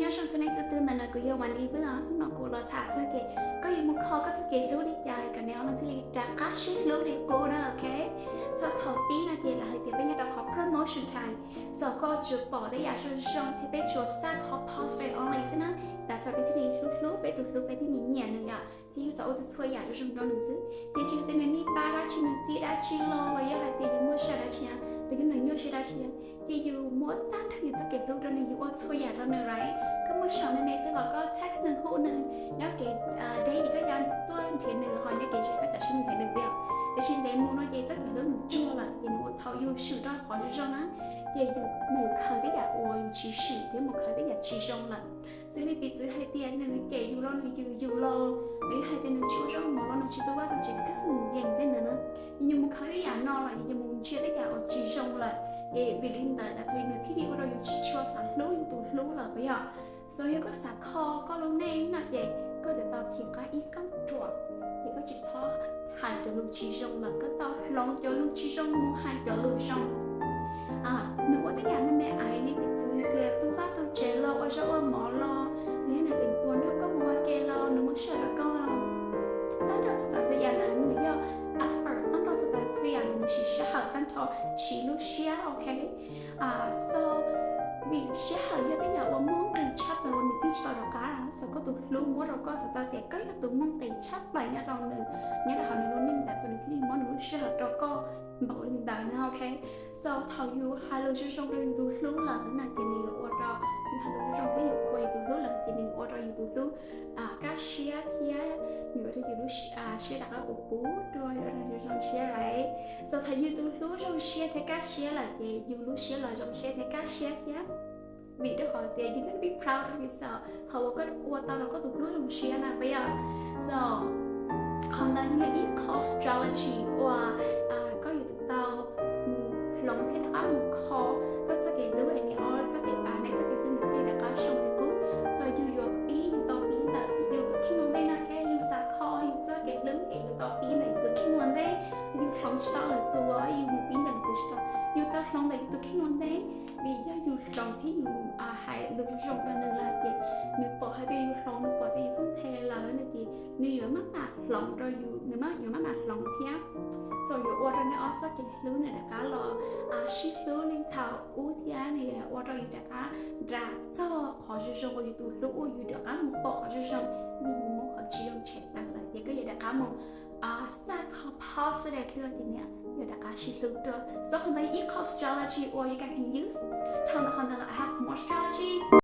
Nyob zoo txhua leej txhua tus, ntawm no kuv yog Wendy Vwj os. Hnub no kuv los tham txog kev koj yuav mus kho koj txoj kev hlub li cas kom neb ob leeg thiaj li rov qab sib hlub li qub na, ok? So thaum pib no ces lawv hais tias peb nyob rau qhov promotion time, so koj tsuas pom tej yam zoo zoo thiab peb tsuas xav qhov positive only xwb na, tas txog peb thiaj li hlub hlub, peb tus hlub peb thiaj li nyiam nws yom, thiab yus txawm ua txhua txhua yam zoo zoo rau nws xwb. Ces tsis hais tias nws nij pab dab tsi, nws txib dab tsi los, los yog hais tias yus muaj sij hawm dab tsi, los yog nws nyuaj siab dab tsi, ces yus muab tag nrho yus txoj kev hlub rau nws, yus ua txhua yam rau nws, right? Koj muaj sij hawm me me xwb los koj text nws, hu nws, nyob kev deb ces koj yuav tuaj nrhiav nws, ho nyob kev tsis koj tsam sib nrhiav nws thiab. Tiam sis ntev mus no ces txoj kev hlub nws tsuag lawm, ces nws ua thaum yus swm rau qhov zoo zoo na, ces yus mus khaws tej yam uas yus tsis swm thiab mus khaws tej yam tsis zoo lawm. Xws li piv txwv hais tias nws cem yus los, nws yws yus los, los yog hais tias nws tsis ua zaub mov los, nws tsis tu vaj tu tsev, koj xwb mus yees tej ntawd na, ces yus mus khaws tej yam no los ces yus mus ntsia tej yam uas tsis zoo lawm, ces vim li ntawd tas txhua nws thiaj li ua rau yus tsis tshua xav hlub yus tus hlub lawm, puas yog? So yog koj xav kho koj lub neej no ces koj yuav tau thim qab ib kauj ruam, ces koj tsis txhob hais cov lus tsis zoo lawm, koj tau hloov cov lus tsis zoo mus hais cov lus zoo. Nws ua tej yam me me aiv li piv txwv tias tu vaj tu tsev los, ua zaub ua mov los, los yog nws teem tua nrog koj mus ua ke los, nws muaj sij hawm rau koj, tag nrho txhua tsav txhua yam ntawd nws yog effort, tag nrho txhua tsav txhua yam ntawd nws siv sij hawm, tag nrho siv lub siab, ok? So vim sij hawm yog tej yam uas muaj nqis tshaj plaws uas nws twb tsis tau rov qab, so koj tus hlub muab rau koj txhais tau tias koj yog tus muaj nqis tshaj plaws nyob rau nws, nyob rau hauv nws lub neej ntawd, so nws thiaj li muab nws lub sij hawm rau koj npaum li ntawd na, ok? So thaum yus hais lus zoo zoo rau yus tus hlub lawm no ces nws yuav ua rau, yus hais lus zoo zoo thiab yus qhuas yus tus hlub lawm ces nws yuav ua rau yus tus hlub kaj siab thiab nws yuav ua rau yus lub siab rov qab puv puv dua, yuav ua rau yus zoo siab lawm. So thaum yus tus hlub zoo siab thiab kaj siab lawm ces yus lub siab los zoo siab thiab kaj siab thiab. Vim rau qhov tias you gonna be proud of yourself, qhov uas koj ua tau rau koj tus hlub zoo siab na, puas yog? So qhov ntawd nws yog ib qho strategy uas koj yuav tsum tau mus hloov thiab rov qab mus kho koj txoj kev hlub, neb ob txoj kev, neb txoj kev hlub nws thiaj li rov qab zoo li qub. So yus yuav pib, yus tau pib ntawm yus tus kheej ua ntej no, thiab yus xav kho yus txoj kev hlub ces yus tau pib ntawm yus tus kheej ua ntej. Yus hloov tsis tau lwm tus, yus mus pib ntawm lwm tus tsis tau, yus tau hloov ntawm yus tus kheej ua ntej. Vim yog yus hloov thiab yus hais lus zoo zoo rau nws lawm ces nws pom hais tias yus hloov, nws pom tias yus txhawj nthe lawm no ces nws yuav maj mam hloov rau yus, nws yuav maj mam hloov thiab. So yuav ua rau neb ob txoj kev hlub nws rov qab los sib hlub li thaum ub thiab nws yuav ua rau yus rov qab nrhiav txog qhov zoo zoo uas yus tus hlub ua, yus rov qab mus pom qhov zoo zoo, yus mus muab qhov tsis zoo tshem tawm lawm ces koj yuav rov qab mus xav qhov positive thiab ces neb yuav rov qab sib hlub dua. So qhov ntawd ib qho strategy uas you guys can use. Dhau ntawd qhov ntawd los I have more strategy.